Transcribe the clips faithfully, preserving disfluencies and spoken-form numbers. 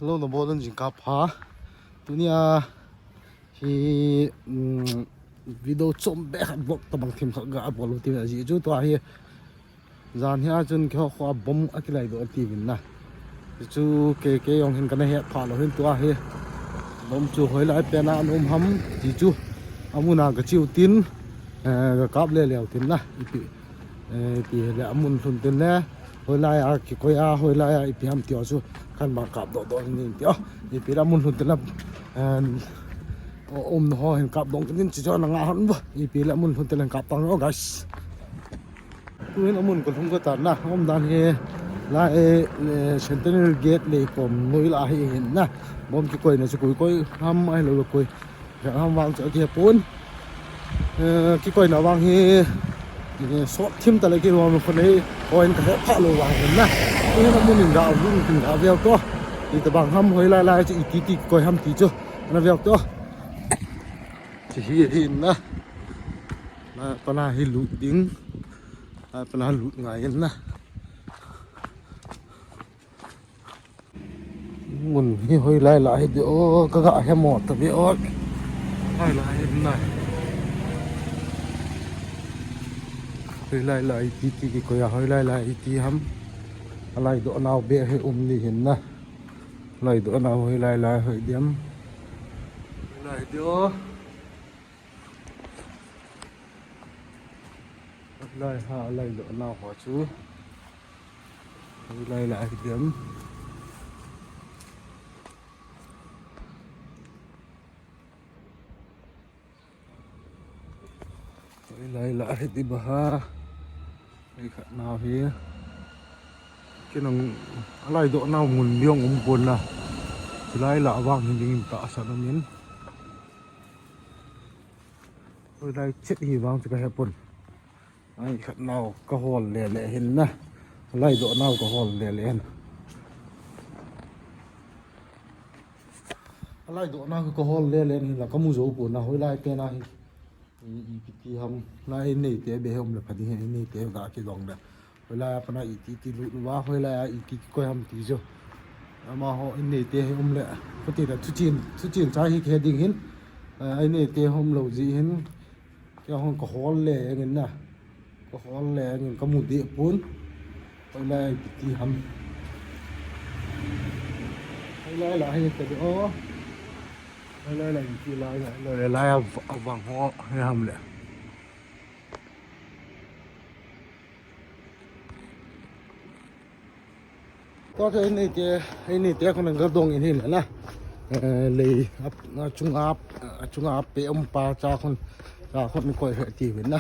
Hello, nabol un jingkah pha. Tunia hi, um, video chom beh khat vlog tabang thim khat ga bol u ti ahi chu tua hi. Jan hi a chun keiho kho a bomb akilai doh ati uvin na. Chu kei, kei jong hin kana het pha lou hin tua hi. Bomb chu hoilai pen a ana um ham ti chu. Amun a gache u tin, eh, gakap le leu tin na. Ipi, eh, ipi le amun lhun tin le. Hoilai a kikoi a, hoilai a ipi ham ti ho chu. Kan bang kap doh doh ni ti o. Ipi le amun lhun tin le, eh, o, um ho hin kap dong tin chu chu na nga hon bo. Ipi le amun lhun tin le kap tang o, guys. Tuin amun kalhung katan na, aum dan hi la, eh, eh, Centenary Gate lei kom noi la hi hin na. Bomb kikoina chu koi koi ham ahilou le koi ham vang chu akihe pon. Eh, kikoina vang hi, eh, sot thim ta le kihom kho nei, koi kahe pha lou vang hin na. Tuin amun in ga, amun in ga veu to. Itabang ham hoilai lai chu iti ti koi ham ti chu. Ana veu to. Chu hi hin na. Na, pana hi lut ding. Na, pana lut ngai in na. Mun hi hoilai lai hi di o, ka ga he mo ta bi o. Hoilai hin na. Hoilai lai ti ti kikoi a hoilai lai ti ham. Alai doh nau beh hi um ni hin na. Lai doh nau hoilai lai hoi diam. Hoilai di o. Lai ha, lai doh nau ho chu. Lai lai diam. Lai lai di ba ha. Lai khat nau hi. Kinang alai doh nau mun biong um pon na. Lai la vang hin ding ta sa na min. Hoilai chet hi vang chu ka he pon. Ai khat nau ka hol le le hin na. Lai doh nau ka hol le le hin. Lai doh nau ka hol le le hin la ka mu jou pon na hoilai te na hi. I, i kiti ham na i nei te be hom le pha ding he i nei te ga kidong le. Hoilai a pana iti ti lut uva, hoilai a iti kikoi ham ti chu. Amaho i nei te hi um le. Khuti ta thuchin, thuchin cha hi khe ding hin. Eh, i nei te hom lou ji hin. Kei hon ka hol le ngin na. Ka hol le ngin ka mu de pon. Hoilai a iti ham. Hoilai la hi ka de o. Hoilai la iti lai la, la, la, la, a, a vang ho, he ham le. Tua chu eini te, eini te khun ka dong in hin na. Eh, lei a, a chunga, a chunga pe um pa cha khun, cha khun koi he ti hin na.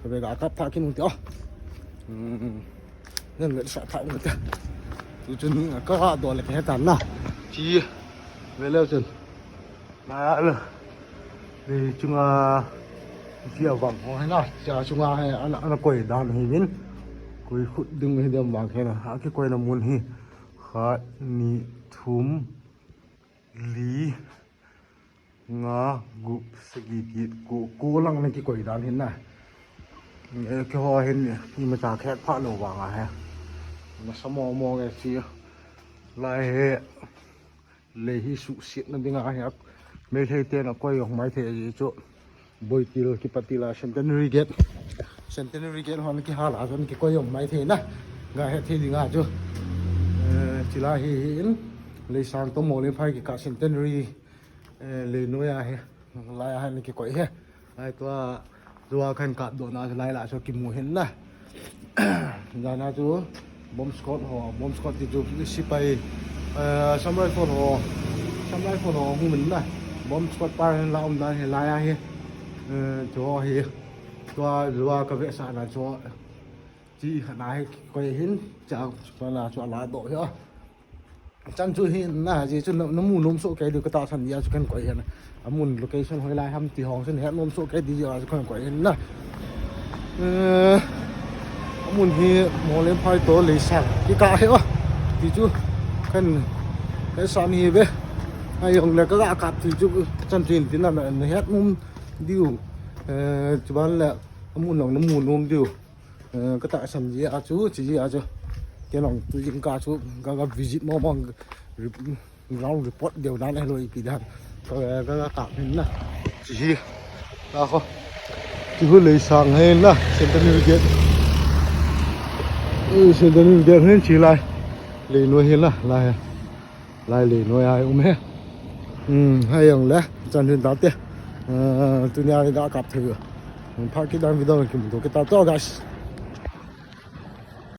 Ka be ga kap tha kin ti o. Hmm. Nen le sa tha um ti. Tu chun ka ga do le ke ta na. Chi. Ve le chun. Na, le chunga, chia vang ho, he na, chia chunga, he, ana, ana koi dan hi min. Koi khut ding hi dem vang, he na, a kikoina mun hi. Khat, ni, thum, li, nga, gup, sagi, get, ko, ko lang na kikoi dan hi na. E, keiho hin, imacha khet pha lou vang a he. Nasa mo mo nge chi. Lai he. Lei hi suhsetna dinga hi a, Meitei ten akoi jong maithei ahi chu. Boitil, kipatila, Centenary Gate. Centenary Gate hon kihal a chun kikoi jong maithei na. Ga hethei dinga chu. Eh, chila hi, hi in. Leisang to Mawlemphai kikah Centenary, eh, lei noiya hi. Laiya hin kikoi hi. Ai tua, tua khan kap doh na lai la chu kimu hin na. Jana chu bomb squad ho, bomb squad ti chu sepai, eh, Assam Rifle ho, Assam Rifle ho hung min na. Bomb squad pa hin la um dan hi laiya hi. Eh, chu hi. Tua lua ka vetsahna chu. Chi khat na hi koi hin, cha pa la chu ala doh hi a. Chan chu hi na, ji chu na, na mu nom soh kei diu ka tahsan dia chu kan koi hin. Amun location hoilai ham ti hong chu na het nom soh kei diu chu kan koi hin na. Eh, amun hi Mawlemphai to Leisang kikah hi o. Ti chu kan, kan san hi ve. Ai jong le ka ga kap ti chu chan chu hin ti na, na, na het nom diu. Eh, chuban le amun jong na mu nom diu. Eh, ka tahsan ji a chu, chi ji a chu. Kei jong tu jingkah chu, ka, ka visit mo mo, Ground report deu dan ahilou ipi dan. Ka, ka, ka kap hin na. Chi hi. Ta kho. Chi hu lei sang hin na. Centenary Gate. Eh, Centenary Gate hin chi lai. Lei noi hin na. Lai hi. Lai lei noi ai um hi. Hmm, hai jong le. Chan hin ta te. Eh, tunia ga kap thei. Phat kit dan video kimuto kit ta to, guys.